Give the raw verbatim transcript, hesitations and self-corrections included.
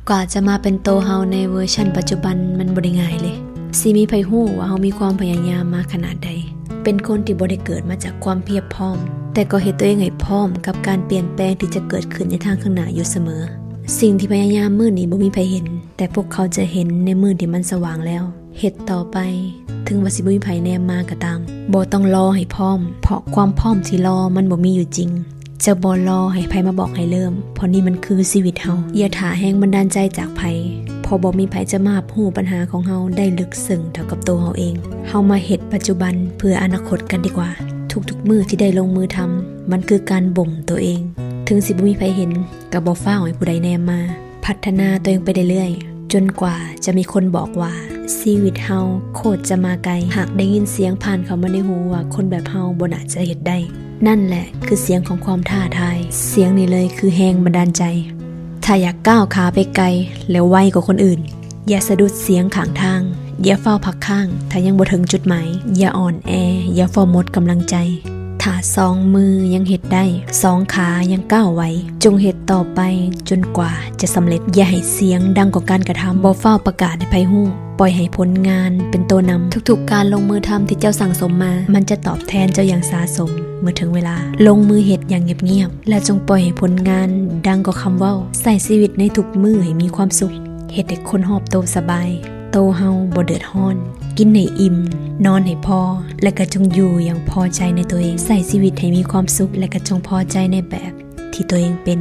กว่าจะมาเป็นโตเฮาในเวอร์ชันปัจจุบันมันบ่ได้ง่ายเลย สิมีไผฮู้ว่าเฮามีความพยายามมาขนาดใด เป็นคนที่บ่ได้เกิดมาจากความเพียบพร้อม แต่ก็เฮ็ดตัวเองให้พร้อมกับการเปลี่ยนแปลงที่จะเกิดขึ้นในทางข้างหน้าอยู่เสมอ สิ่งที่พยายามมื้อนี้บ่มีไผเห็น แต่พวกเขาจะเห็นในมื้อที่มันสว่างแล้ว เฮ็ดต่อไป ถึงว่าสิบ่มีไผแนมมาก็ตาม บ่ต้องรอให้พร้อม เพราะความพร้อมที่รอมันบ่มีอยู่จริง จะบ่รอให้ไผมาบอกให้เริ่ม เพราะนี่มันคือชีวิตเฮา อย่าถ่าแรงบันดาลใจจากไผ เพราะบ่มีไผจะมารับรู้ปัญหาของเฮาได้ลึกซึ้งเท่ากับตัวเฮาเอง เฮามาเฮ็ดปัจจุบันเพื่ออนาคตกันดีกว่า ทุกๆมื้อที่ได้ลงมือทำ มันคือการบ่มตัวเอง ถึงสิบ่มีไผเห็น ก็บ่ฟ้าวให้ผู้ใดแนมมา พัฒนาตัวเองไปเรื่อยๆ จนกว่าจะมีคนบอกว่า ชีวิตเฮาโคตรจะมาไกล หากได้ยินเสียงผ่านเข้ามาในหูว่าคนแบบเฮาบ่น่าจะเฮ็ดได้ นั่นแหละคือเสียงของความท้าทาย เสียงนี้เลยคือแรงบันดาลใจ ถ้าอยากก้าวขาไปไกล และไวกว่าคนอื่น อย่าสะดุดเสียงข้างทาง อย่าฟ้าวพักค้าง ถ้ายังบ่ถึงจุดหมาย อย่าอ่อนแอ อย่าฟ้าวหมดกำลังใจ ถ้าสองมือยังเฮ็ดได้ สองขายังก้าวไหว จงเฮ็ดต่อไปจนกว่าจะสำเร็จ อย่าให้เสียงดังกว่าการกระทำ บ่ฟ้าวประกาศให้ไผฮู้ ปล่อยให้ผลงานเป็นตัวนำ ทุกๆการลงมือทำที่เจ้าสั่งสมมา มันจะตอบแทนเจ้าอย่างสาสม เมื่อถึงเวลา ลงมือเฮ็ดอย่างเงียบๆ และจงปล่อยให้ผลงานดังกว่าคำเว้า ใช้ชีวิตในทุกมื้อให้มีความสุข เฮ็ดให้คนรอบโตสบาย โตเฮาบ่เดือดร้อน กินให้อิ่ม นอนให้พอ และก็จงอยู่อย่างพอใจในตัวเอง ใช้ชีวิตให้มีความสุข และก็จงพอใจในแบบที่ตัวเองเป็น